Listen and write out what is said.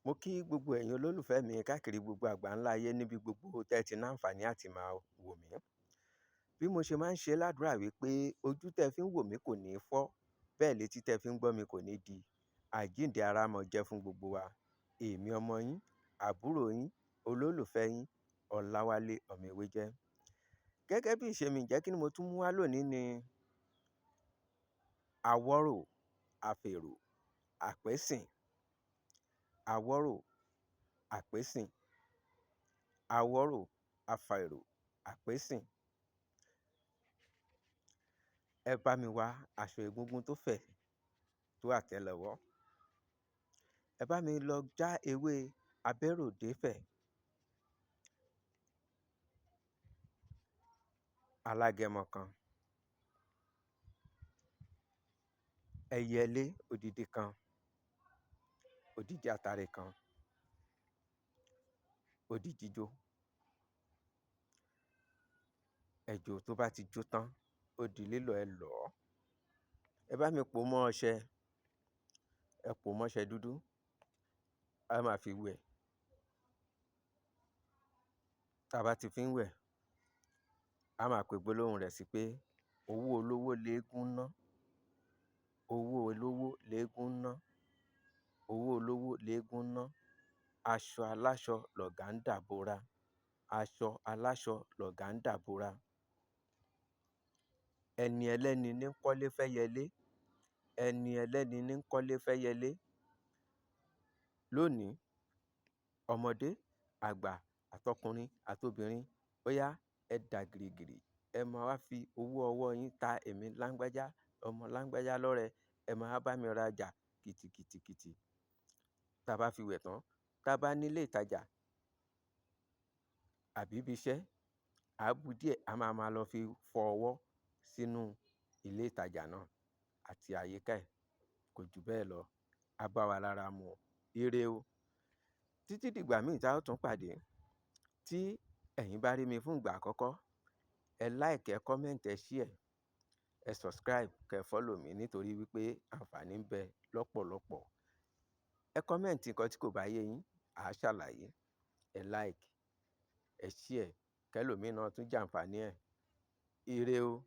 Mo kí gbogbo ẹ̀yin olólùfẹ́ mi káàkiri gbogbo àgbáńlá ayé níbi gbogbo tẹ́ ti ní àǹfààní àti máa wò mí. Bí mo ṣe máa ń ṣe ládùrá wípé ojú tẹ́ fi ń wò mí kò ní fọ́, bẹ́ẹ̀ létí tẹ́ fi ń gbọ́ mi kò ní di. Àjíǹde ara mọ́ jẹ́ fún gbogbo wa. Èmi ọmọ yín, àbúrò yín, olólùfẹ́ yín, Ọláwálé ọmọ Ewéjẹ́. Gẹ́gẹ́ bí ìṣe mi, ǹjẹ́ kí ni mo tún mú wá lónìí ni àwọ̀rò, àfèrò, àpésìn. Àwọ̀rò, àpésìn. Àwọ̀rò, àfèrò, àpésìn. Ẹ bá mi wá aṣọ egúngún tó fẹ̀ tó àtẹ́lẹwọ́. Ẹ bá mi lọ já ewé abẹ́ròdéfẹ̀. Alágẹmọ kan. Ẹyẹlé odidi kan. Odidi atare kan. Ó di jíjó. Ẹ jó tó bá ti jó tán, ó di lílọ̀ ẹ lọ̀. Ẹ bá mi pò mọ́ ọṣẹ. Ẹ pò mọ́ ọṣẹ dúdú. A máa fi wẹ̀. Tí a bá ti fi ń wẹ̀, a máa pe gbólóhùn rẹ̀ sí pé owó olówó léégún ná. Owó olówó léégún ná. Owó olówó léégún ná. Aṣọ aláṣọ lọ̀gá ń dà bora. Aṣọ aláṣọ lọ̀gá ń dà bora. Ẹni ẹlẹ́ni ní ń kọ́lé fẹ́yẹlé. Ẹni ẹlẹ́ni ní ń kọ́lé fẹ́yẹlé. Lónìí, ọmọdé, àgbà, àtọkùnrin, àtobìnrin, ó yá, ẹ dà gìrìgìrì. Ẹ máa wá fi owó ọwọ́ yín ta èmi láńgbájá, ọmọ láńgbájá lọ́rẹ. Ẹ máa bá mi rajà kìtìkìtìkìtì. Tí a bá fi wẹ̀ tán, tí a bá ní ilé ìtajà àbí ibi iṣẹ́, a bu díẹ̀, a máa ma lọ fi fọ ọwọ́ sínú ilé ìtajà náà àti àyíká ẹ̀. Kò ju bẹ́ẹ̀ lọ. A bá wa lára mu. Ire o. Títí dìgbà mìí tí a ó tún pàdé. Tí ẹ̀yin bá rí mi fún ìgbà àkọ́kọ́, ẹ like, ẹ comment, ẹ share, ẹ subscribe, kẹ follow mi nítorí wípé àǹfààní ń bẹ lọ́pọ̀lọ́pọ̀. Ẹ comment nǹkan tí kò bá yé yín, a ṣàlàyé. Ẹ like, ẹ share, kẹ́lòmíì náà tún jẹ́ àǹfààní ẹ̀. Ire o.